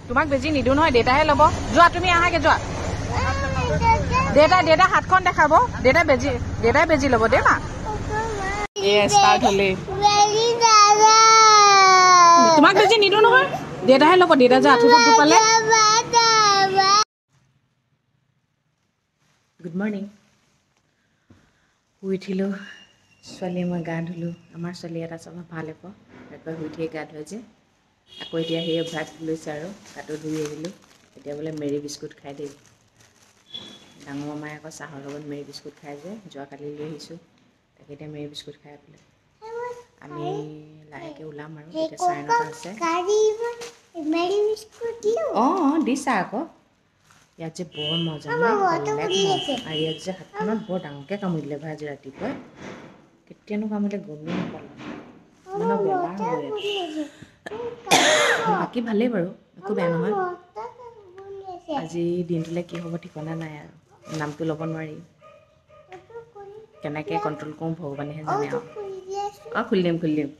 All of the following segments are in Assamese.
তোমাক বেজি নিদিওঁ নহয়, দেউতাহে ল'ব। যোৱা তুমি আহাগে যোৱা। দেউতা হাতখন দেখাব। দেউতাই বেজি ল'ব দেই মা। ষ্টাৰ্ট হ'লেই। তোমাক বেজি নিদিওঁ নহয়, দেউতাহে ল'ব। দেউতা যে আঁঠুটোত দুপালে। Good morning. শুই উঠিলোঁ, ছোৱালীয়ে মই গা ধুলোঁ। আমাৰ ছোৱালীয়ে এটা স্বভাৱ ভাল হ'ব, ৰাতিপুৱা শুই উঠিয়ে গা ধুৱে যে। আকৌ এতিয়া সেই অভ্যাস লৈছে আৰু গাটো ধুই আহিলোঁ। এতিয়া বোলে মেৰি বিস্কুট খাই দেই। ডাঙৰ মামাই আকৌ চাহৰ লগত মেৰি বিস্কুট খাই যে, যোৱাকালি লৈ আহিছোঁ। তাকে এতিয়া মেৰি বিস্কুট খাই বোলে। আমি লাহেকৈ ওলাম আৰু এতিয়া 9:30 আছে। অঁ দিছা আকৌ। ইয়াত যে বৰ মজা, আৰু ইয়াত যে হাতখনত বৰ ডাঙৰকৈ কামুৰি দিলে ভাই আজি ৰাতিপুৱাই। কেতিয়ানো কামুৰিলে গমেই নাপালোঁ, মানে বেমাৰ হ'ব ইয়াত। বাকী ভালেই বাৰু, একো বেয়া নহয়। আজি দিনটোলৈ কি হ'ব ঠিকনা নাই আৰু, নামটো ল'ব নোৱাৰি। কেনেকৈ কণ্ট্ৰল কৰোঁ ভগৱানেহে জানে আৰু। অঁ খুলি দিম খুলি দিম।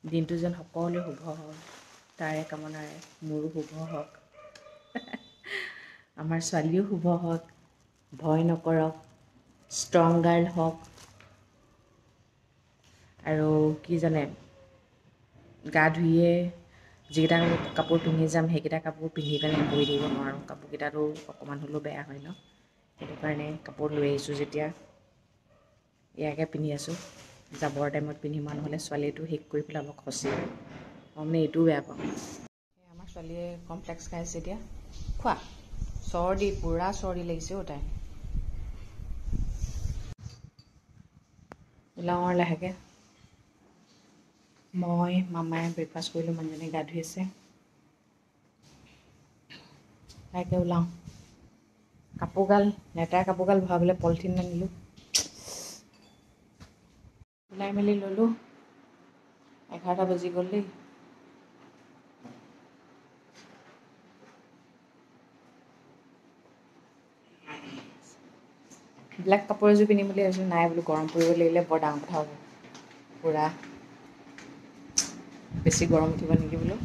দিনটো যেন সকলোৱে শুভ হওক তাৰে কামনাৰে মোৰো শুভ হওক, আমাৰ ছোৱালীও শুভ হওক, ভয় নকৰক, ষ্ট্ৰং গাৰ্ল হওক। আৰু কি জানে, গা ধুয়ে যিকেইটা কাপোৰ পিন্ধি যাম সেইকেইটা কাপোৰ পিন্ধি পেলাই বহি থাকিব নোৱাৰোঁ। কাপোৰকেইটাতো অকণমান হ'লেও বেয়া হয় ন, সেইটো কাৰণে কাপোৰ লৈ আহিছোঁ যেতিয়া ইয়াকে পিন্ধি আছোঁ। যাবৰ টাইমত পিন্ধিম, নহ'লে ছোৱালীটো শেষ কৰি পেলাব খচি। মই মানে এইটোও বেয়া পাওঁ। আমাৰ ছোৱালীয়ে কমপ্লেক্স খাই আছে এতিয়া। খোৱা, চৰ্দি পূৰা চৰ্দি লাগিছে অ' তাই। ওলাওঁ আৰু লাহেকৈ। মই মামাই ব্ৰেকফাষ্ট কৰিলোঁ, মানুহজনে গা ধুই আছে। লাহেকৈ ওলাওঁ। কাপোৰগাল লেতেৰা কাপোৰগাল ভৰাবলৈ পলিথিন আনিলোঁ। ওলাই মেলি ল'লোঁ। 11টা বাজি গ'ল দেই। ব্লেক কাপোৰ এযোৰ পিন্ধিম বুলি ভাবিছোঁ, নাই বোলো গৰম পৰিব লাগিলে বৰ ডাঙৰ কথা হ'ব, পূৰা বেছি গৰম উঠিব নেকি বোলো।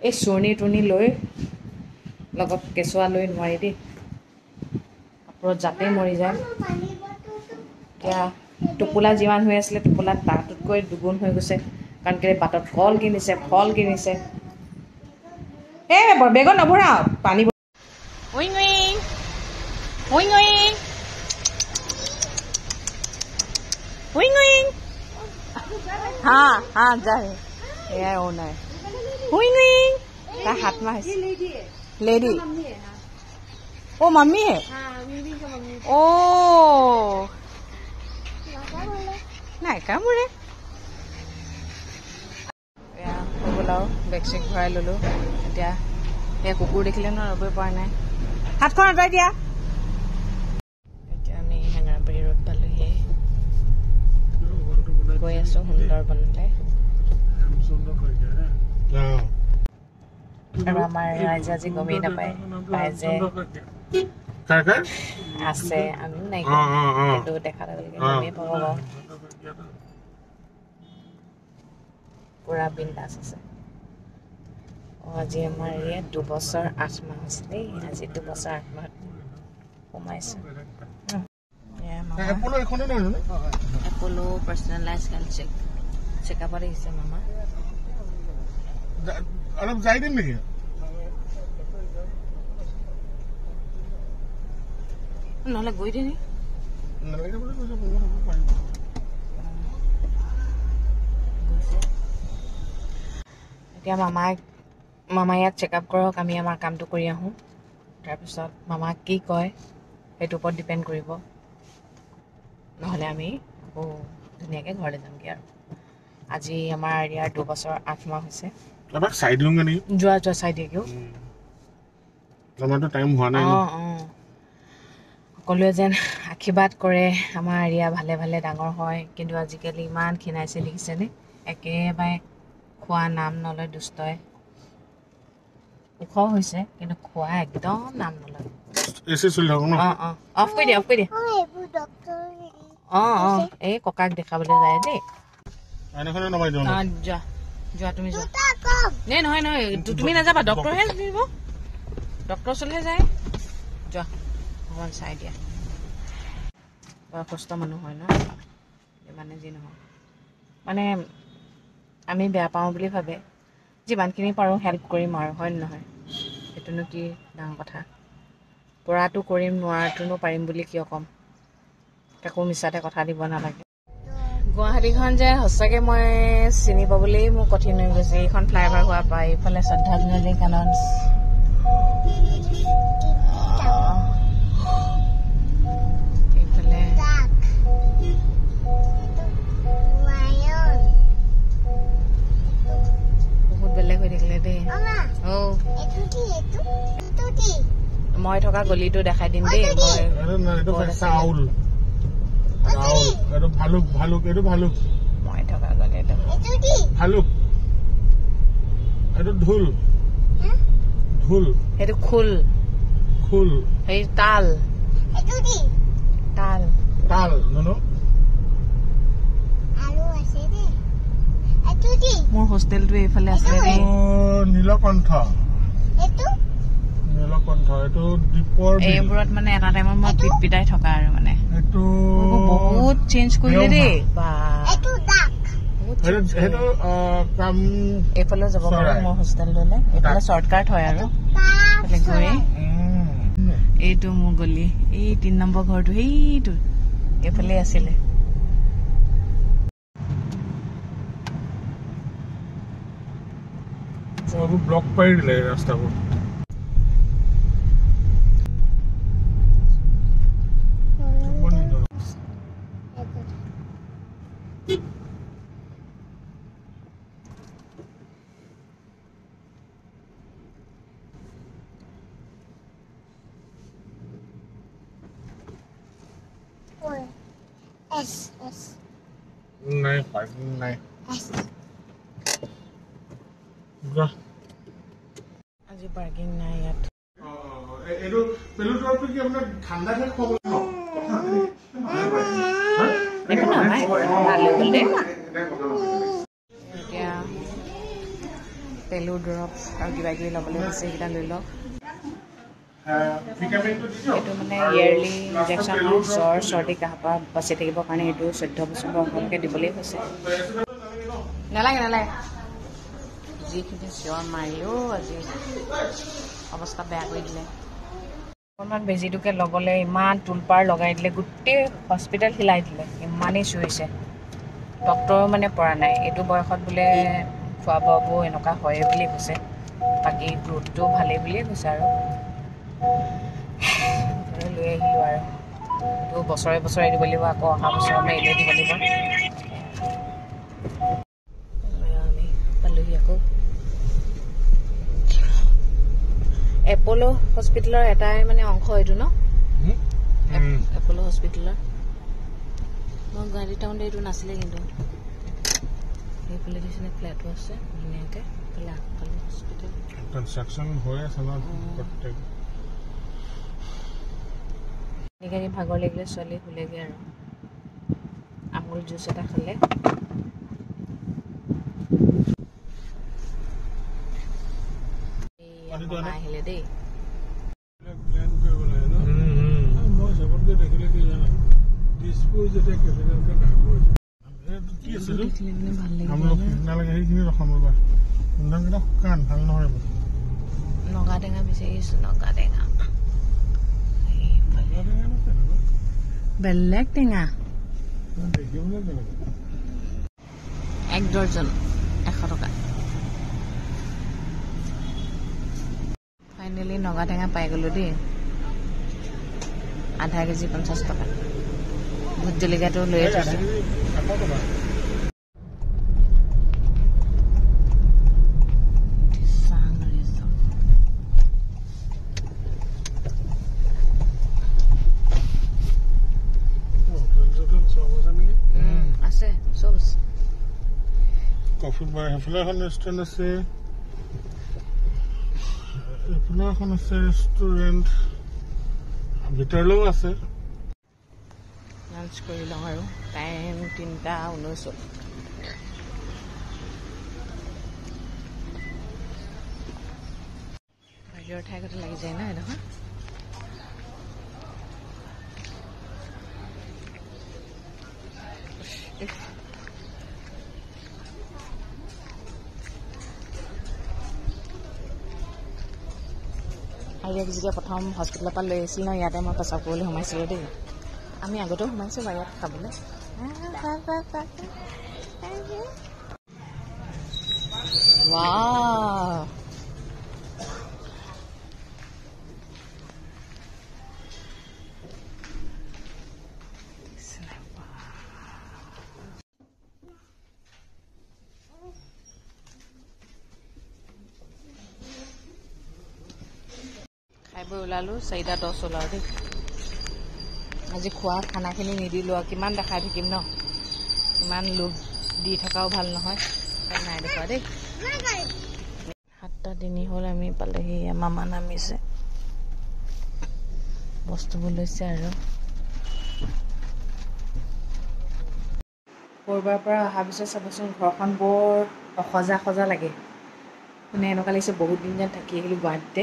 এই চুৰণি টুৰণি লৈ লগত কেঁচুৱা লৈ নোৱাৰি দেই, কাপোৰত জাতেই মৰি যায়। এতিয়া টোপোলা যিমান হৈ আছিলে টোপোলাত তাতোতকৈ দুগুণ হৈ গৈছে, কাৰণ কেলৈ বাটত কল কিনিছে, ফল কিনিছে। এই বেগত নভৰাওঁ পানী। Wing wing wing wing wing wing. হা হা যায়, এয়াই অ'নাৰ। Wing wing. তাৰ 7 মাহ হৈছে। লেডি অ' মাম্মী হে। অ' নাই কামোৰে। এয়া হৈ গ'ল আৰু, বেগ চেগ ভৰাই ল'লোঁ। এতিয়া সেই কুকুৰ দেখিলে নহয় ৰ'বই পৰা নাই। হাতখন আঁতৰাই দিয়া। এতিয়া আমি হেঙেৰাবাৰী ৰোড পালোহি, গৈ আছোঁ সুন্দৰবনলৈ। আৰু আমাৰ ৰাইজে আজি গমেই নাপায় পাই যে আছে, আমিও নাই কিন্তু দেখাৰ লগে লগে গমেই পাব বাৰু। পুৰা বিন্দাছ আছে। অঁ আজি আমাৰ ইয়াত 2 বছৰ 8 মাহ হৈছে দেই। আজি 2 বছৰ 8 মাহ সোমাইছোঁ। এপ'ল' পাৰ্চনেলাইজ হেল্থ চেকআপত আহিছে মামা। অলপ যাই দিম নেকি? নহ'লে গৈ দিম। এতিয়া মামাই ইয়াত চেকআপ কৰক, আমি আমাৰ কামটো কৰি আহোঁ। তাৰপিছত মামাক কি কয় সেইটোৰ ওপৰত ডিপেণ্ড কৰিব, নহ'লে আমি আকৌ ধুনীয়াকৈ ঘৰলৈ যামগৈ আৰু। আজি আমাৰ ইয়াৰ 2 বছৰ 8 মাহ হৈছে। যোৱা যোৱা চাই দিয়েগৈ। অঁ অঁ সকলোৱে যেন আশীৰ্বাদ কৰে আমাৰ ৰিয়া ভালে ভালে ডাঙৰ হয়। কিন্তু আজিকালি ইমান ক্ষীণাইছে দেখিছেনে, একেবাৰে খোৱা নাম নলয় দুষ্টই। ওখ হৈছে কিন্তু খোৱা একদম নাম নলয়। অঁ অঁ অফ কৰি দিয়া, অফ কৰি দিয়া। অঁ অঁ এই ককাক দেখাবলৈ যায় দেই। যোৱা যোৱা তুমি যোৱা। নে নহয় নহয়, তুমি নাযাবা, ডক্টৰহে দিব, ডক্টৰ ওচৰলৈহে যায়। যোৱা অকণমান চাই দিয়া, বয়সস্থ মানুহ হয় ন, মানে যি নহওক মানে আমি বেয়া পাওঁ বুলি ভাবে। যিমানখিনি পাৰোঁ হেল্প কৰিম আৰু, হয় নহয়? সেইটোনো কি ডাঙৰ কথা, পৰাটো কৰিম, নোৱাৰাটোনো পাৰিম বুলি কিয় ক'ম? কাকো মিছাতে কথা দিব নালাগে। গুৱাহাটীখন যে সঁচাকৈ মই চিনি পাবলৈই মোৰ কঠিন হৈ গৈছে। এইখন ফ্লাইঅভাৰ হোৱাৰ পৰা এইফালে শ্ৰদ্ধাঞ্জলি কানন, এইফালে বহুত বেলেগ হৈ থাকিলে দেই। অ' মই থকা গলিটো দেখাই দিম দেই। মই থকা গলিটো সেইটো খোল, সেই তাল তাল তাল। মোৰ হোষ্টেলটো এইফালে আছে দেই। নীলকণ্ঠ, নীলকণ্ঠ এইটো দ্বীপৰ। এইবোৰত মানে এটা টাইমত মই পিট পিটাই থকা আৰু মানে এইটো বহুত চেঞ্জ কৰিলে দেই। এইফালে যাব পাৰো মোৰ হোষ্টেলটোলৈ, এইফালে শ্বৰ্টকাট হয় আৰু গৈ। এইটো মোৰ গলি, এই 3 নম্বৰ ঘৰটো সেইটো এইফালে আছিলে। ব্লক পাৰি দিলে ৰাস্তাবোৰ। নাই পাৰ্কিং নাই। আজি পাৰ্কিং নাই ইয়াত। এইটো পেলু দৰৱটো কি আপোনাৰ ঠাণ্ডাতহে খুৱাব ন? এতিয়া পেলু দৰৱ আৰু কিবা কিবি ল'বলৈ হৈছে, সেইকেইটা লৈ লওক। এইটো মানে ইয়েৰলি ইনজেকশ্যন হয়, জ্বৰ চৰ্দি কাহৰ পৰা বাচি থাকিবৰ কাৰণে। এইটো 14 বছৰ বয়সলৈকে দিবলৈ কৈছে। নালাগে নালাগে, যিখিনি চিঞৰ মাৰিলেও আজি অৱস্থা বেয়া কৰি দিলে। অকণমান বেজীটোকে ল'বলৈ ইমান তোলপাৰ লগাই দিলে, গোটেই হস্পিটেল হিলাই দিলে, ইমানেই চিঞৰিছে। ডক্টৰো মানে পৰা নাই। এইটো বয়সত বোলে খোৱা বোৱাবোৰ এনেকুৱা হয়ে বুলি কৈছে, বাকী গ্ৰোথটো ভালেই বুলিয়ে কৈছে আৰু। লৈ আহিলোঁ আৰু এইটো বছৰে বছৰে দিব লাগিব, আকৌ অহা বছৰ মেইলে দিব লাগিব। আমি পালোহি আকৌ এপ'ল' হস্পিটেলৰ এটাই মানে অংশ এইটো ন, এপ'ল' হস্পিটেলৰ। মই গুৱাহাটী টাউনতে এইটো নাছিলে, কিন্তু সেইফালে দিছিলে। ফ্লেটো আছে ধুনীয়াকৈ, এইফালে আগফালে হস্পিটেল কনষ্ট্ৰাকশ্যন হৈ আছে ন প্ৰত্যেক। এনেকৈ ভাগৰ লাগিলে ছোৱালী শুলেগৈ আৰু আমুল জুচ এটা খালে। আহিলে দেই। নগা টেঙা বিচাৰিছো, নগা টেঙা বেলেগ টেঙা। 1 ডৰ্জন 100 টকা। ফাইনেলি নগা টেঙা পাই গলো দেই, আধা কেজি 50 টকা। ভোট জলকীয়াটো লৈয়ে থৈছো। আছে চব আছে। কফি বাৰ সেইফালে এখন ৰেষ্টুৰেণ্ট আছে, এইফালে এখন আছে ৰেষ্টুৰেণ্ট, ভিতৰলৈও আছে। লাঞ্চ কৰি লওঁ আৰু টাইম 3:19। বাহিৰৰ ঠাই গতে লাগি যায় ন এডোখৰ। আৰিয়াক যেতিয়া প্ৰথম হস্পিটেলৰ পৰা লৈ আহিছিল ন, ইয়াতে মই পেচাব কৰিবলৈ সোমাইছিলোঁ দেই। আমি আগতেও সোমাইছোঁ বাৰু ইয়াত খাবলৈ। খাই বৈ ওলালোঁ, 4:10 হ'ল আৰু দেই। আজি খোৱা খানাখিনি নিদিলোঁ আৰু, কিমান দেখাই থাকিম ন, ইমান লোভ দি থকাও ভাল নহয়। নাই দেখুৱা দেই। 7:03 হ'ল, আমি পালেহি। মামা নামিছে, বস্তুবোৰ লৈছে আৰু। ক'ৰবাৰ পৰা অহাৰ পিছত চাবচোন ঘৰখন বৰ অসজা সজা লাগে, মানে এনেকুৱা লাগিছে বহুত দিন যেন থাকি আহিলোঁ গুৱাহাটীতে।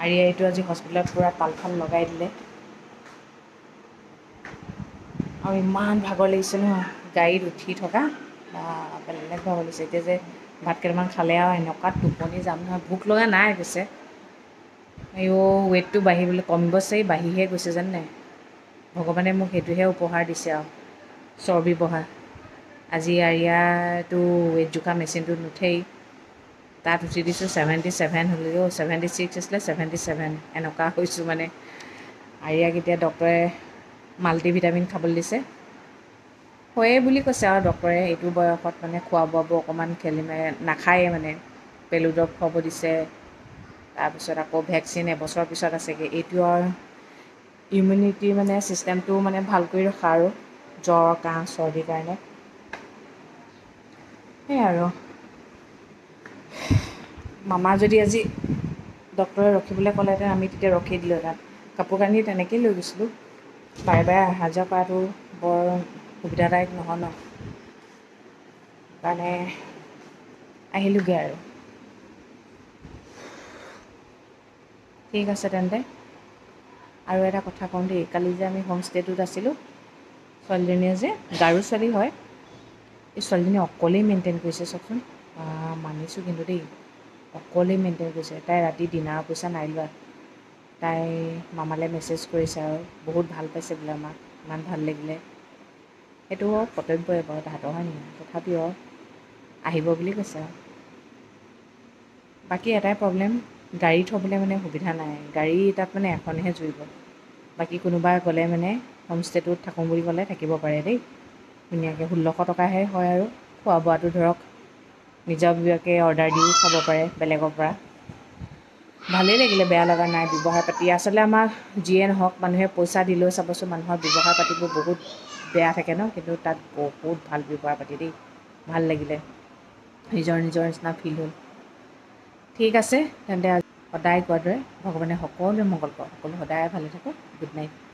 আৰিয়াইটো আজি হস্পিটেলত পূৰা তালফাল লগাই দিলে। আৰু ইমান ভাগৰ লাগিছে নহয় গাড়ীত উঠি থকা, বা বেলেগ ভাগৰ লাগিছে। এতিয়া যে ভাত কেইটামান খালে আৰু এনেকুৱা টোপনি যাম নহয়, ভোক লগা নাই পিছে। আইঅ' ৱেইটটো বাঢ়িবলৈ কমিব চাই বাঢ়িহে গৈছে যেন নাই। ভগৱানে মোক সেইটোহে উপহাৰ দিছে আৰু, চৰ্বি বঢ়া। আজি আৰিয়াটো ৱেইট জোখা মেচিনটো নুঠেই, তাত উঠি দিছোঁ 77 হ'লেও, 76 আছিলে 77 এনেকুৱা হৈছোঁ মানে। আৰিয়াক এতিয়া ডক্টৰে মাল্টিভিটামিন খাবলৈ দিছে, হয়ে বুলি কৈছে আৰু ডক্টৰে। এইটো বয়সত মানে খোৱা বোৱাবোৰ অকণমান খেলি মেলি নাখায়ে মানে, পেলু দৰৱ খুৱাব দিছে। তাৰপিছত আকৌ ভেকচিন এবছৰৰ পিছত আছেগৈ। এইটো আৰু ইমিউনিটি মানে ছিষ্টেমটো মানে ভাল কৰি ৰখা আৰু, জ্বৰ কাহ চৰ্দিৰ কাৰণে। সেয়াই আৰু। মামা যদি আজি ডক্টৰে ৰখিবলৈ ক'লেহেঁতেন, আমি তেতিয়া ৰখি দিলোঁহেঁতেন। কাপোৰ কানি তেনেকেই লৈ গৈছিলোঁ, বাৰে বাৰে অহা যোৱা কৰাটো বৰ সুবিধাদায়ক নহয় ন, কাৰণে আহিলোঁগৈ আৰু। ঠিক আছে তেন্তে। আৰু এটা কথা কওঁ দেই, কালি যে আমি হোমষ্টেটোত আছিলোঁ, ছোৱালীজনীয়ে যে গাৰো ছোৱালী হয়, এই ছোৱালীজনীয়ে অকলেই মেইনটেইন কৰিছে চাওকচোন। মানিছোঁ কিন্তু দেই, অকলেই মেইনটেইন কৰিছে। তাই ৰাতি ডিনাৰৰ পইচা নাই লোৱা, তাই মামালৈ মেছেজ কৰিছে আৰু বহুত ভাল পাইছে বোলে আমাক, ইমান ভাল লাগিলে। সেইটো কৰ্তব্যই বাৰু তাহাঁতৰ, হয় নহয়? তথাপিও আহিব বুলি কৈছে আৰু। বাকী এটাই প্ৰব্লেম, গাড়ী থ'বলৈ মানে সুবিধা নাই, গাড়ী তাত মানে এখনহে জুৰিব। বাকী কোনোবা গ'লে মানে হোমষ্টেটোত থাকোঁ বুলি ক'লে থাকিব পাৰে দেই ধুনীয়াকৈ। 1600 টকাহে হয় আৰু খোৱা বোৱাটো ধৰক নিজাববীয়াকৈ অৰ্ডাৰ দিও খাব পাৰে বেলেগৰ পৰা। ভালেই লাগিলে, বেয়া লগা নাই ব্যৱহাৰ পাতি। আচলতে আমাক যিয়ে নহওক, মানুহে পইচা দিলেও চাবচোন মানুহৰ ব্যৱহাৰ পাতিবোৰ বহুত বেয়া থাকে ন, কিন্তু তাত বহুত ভাল ব্যৱহাৰ পাতি দেই, ভাল লাগিলে, নিজৰ নিজৰ নিচিনা ফিল হ'ল। ঠিক আছে তেন্তে, সদায় কোৱাৰ দৰে ভগৱানে সকলোৰে মংগল কৰক, সকলো সদায় ভালে থাকক। Good night.